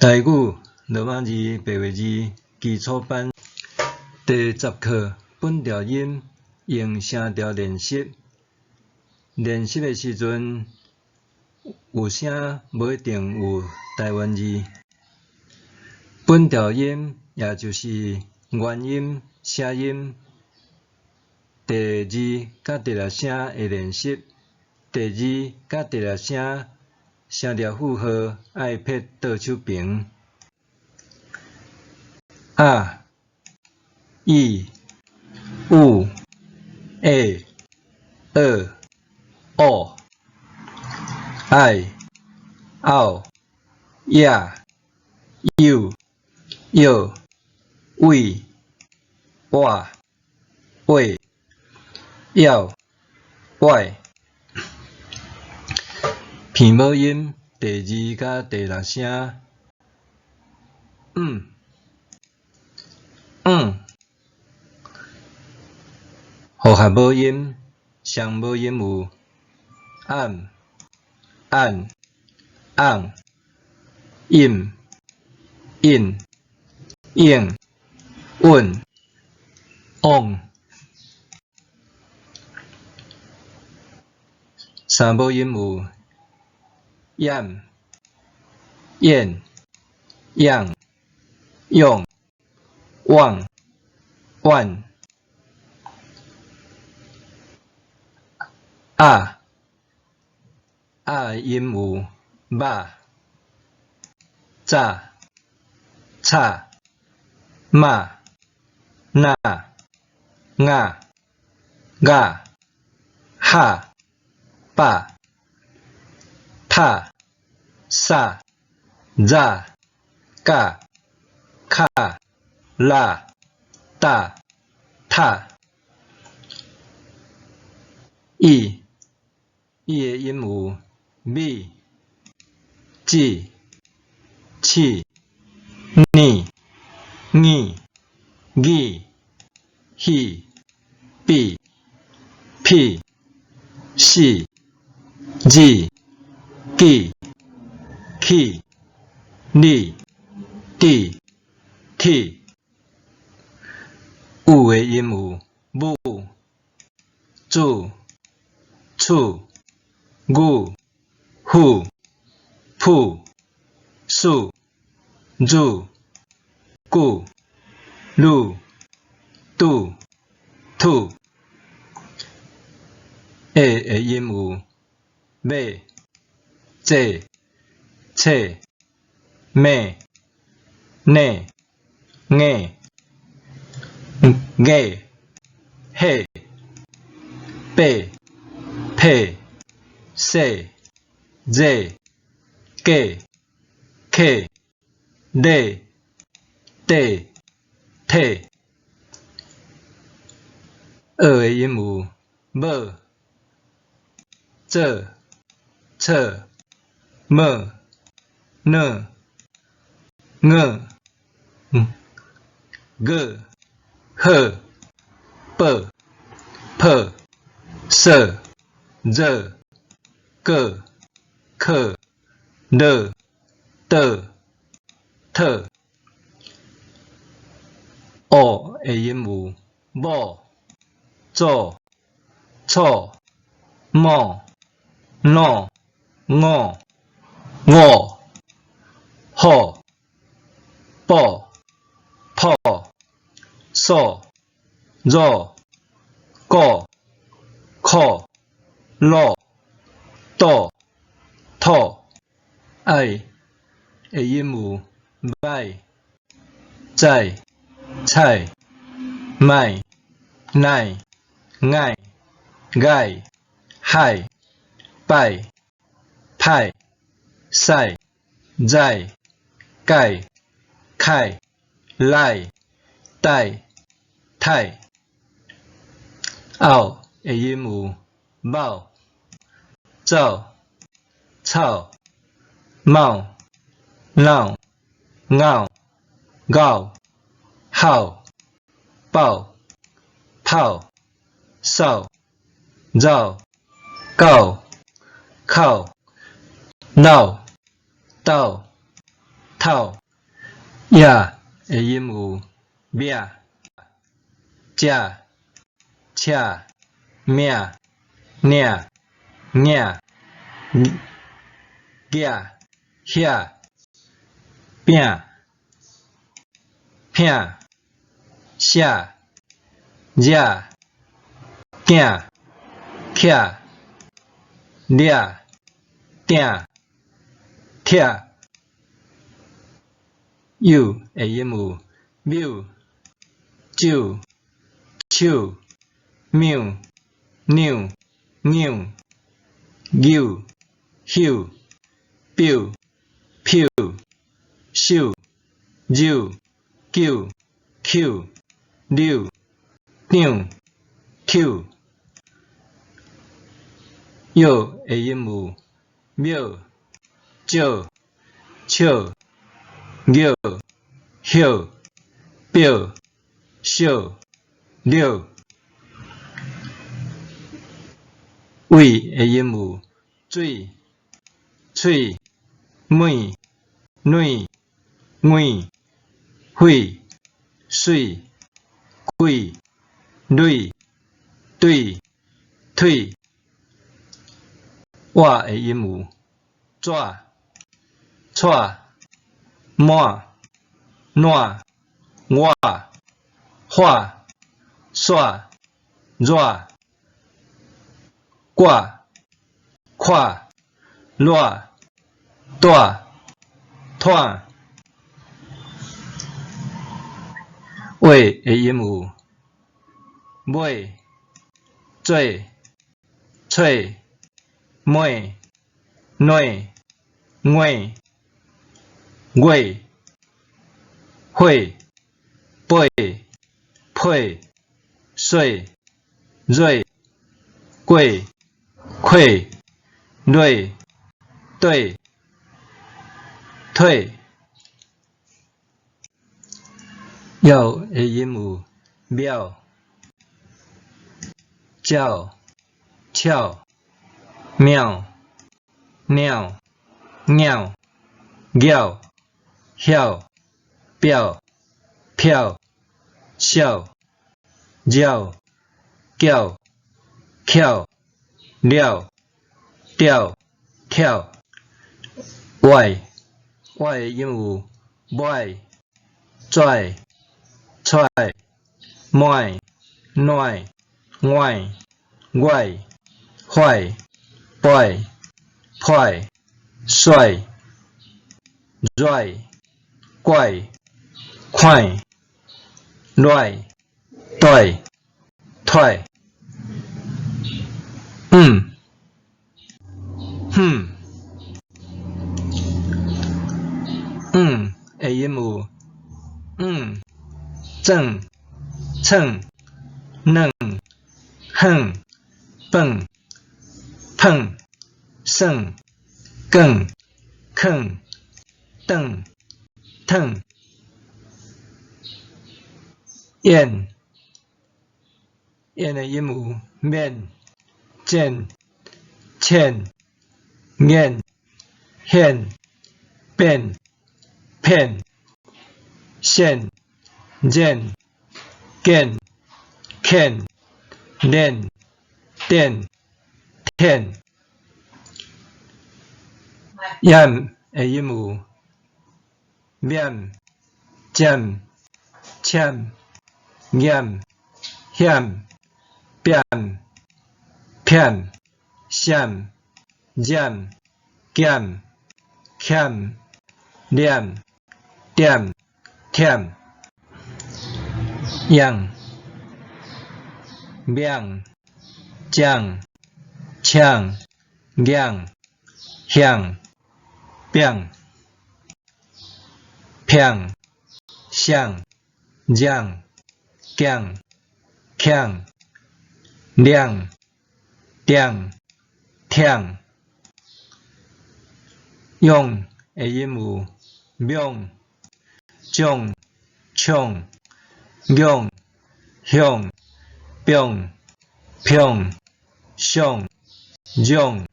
台語羅馬字白話字基礎班第十課本調音用聲調練習。練習的時陣，有聲無一定有台灣字。本調音也就是元音、聲音。第二佮第六聲的練習，第二佮第六聲聲調符號愛撇倒手爿。啊、い、う、え、อ、お、愛、拗、や、ゆ、よ、為、わ、喂、要、外。平母音第二佮第六聲，毋、嗯。複合母音，雙母音有按、按、按、應、應、應、穩、往。三母音有厭、厭、樣、用、往、晚。啊、啊音有肉、早、吵、馬、若、咬、咬、哈、飽、拍、掃、早、甲、卡、拉、搭、塔。伊、伊的音有米、子、鼠、呢、耳、語、戲、比、屁、死、字、記、起、理、地、鐵。有的音有母、子、厝、牛、虎、殕、鼠、子、久、女、拄、吐。下的音有馬、這、冊、馬、呢、𠊎、月、火、八、皮、洗、熱、假、客、禮、底、體。貳的音有無、做、冊、無、呢、𠊎、個、好、寶、抱、說、熱、閣、可、樂、倒、討。烏的音有某、祖、厝、某、腦、五、五、虎、寶、抱、數、汝、古、苦、魯、倒、吐。愛的音有䆀、載、採、賣、乃、𠊎、𠊎、海、擺、歹、屎、載、蓋、凱、來、帶、刣。拗的音有某、走、草、貓、腦、𠢕、咬、好、爆、跑、掃、繞、狗、哭、老、鬥、透。也的音有掠、食、赤、命、领、影、額、遐、餅、拼、寫、惹、囝、拆、掠、鼎、拆。有的音有繆、酒、手、繆、扭、扭、搝、搝、表、揮、手、揉、糾、搝、扭、張、抽。藥的音有廟、少、笑、玉、歇、表、小、了。位的音有水、喙、物、软、软、血、媠、鬼、蕊、對、腿。倚的音有紙、蔡、滿、湠、倚、喝、煞、熱、掛、看、賴、帶、湠。話的音有尾、做、揣、尾、暖、穢、月、火、八、批、洗、蕊、過、溪、螺、綴、退。枵的音有秒、鳥、巧、妙、鳥、鳥、咬、曉、表、飄、痟、擾、繳、巧、了、吊、跳。歪，歪的音有歪、跩、跩、糜、湠、歪、歪、壞、掰、歹、甩、跩、拐、快、來、帶、踹。嗯、哼、嗯的音有嗯、轉、創、軟、遠、飯、碰、耍、捲、囥、轉、褪。演，演的音有免、剪、淺、眼、顯、變、騙、線、剪、見、譴、練、電、舔。掩的音有免、占、攕、掩、險、扁、騙、閃、染、減、欠、念、點、忝。樣、免、獎、搶、仰、向、變、騙、想、嚷、講、強、兩、點、忝。勇的音有猛、獎、搶、勇、向、平、平、上、讓、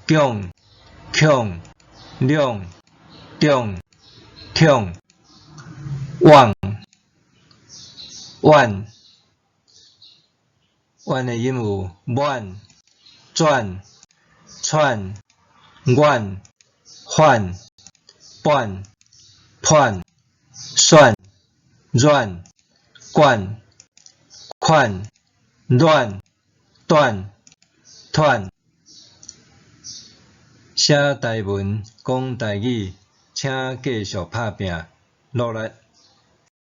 強、強、兩、中、忡。暢、往、晚。婉的音有滿、轉、喘、阮、反、板、盼、選、軟、管、款、暖、短、團。寫台文，講台語，請繼續拍拚，努力。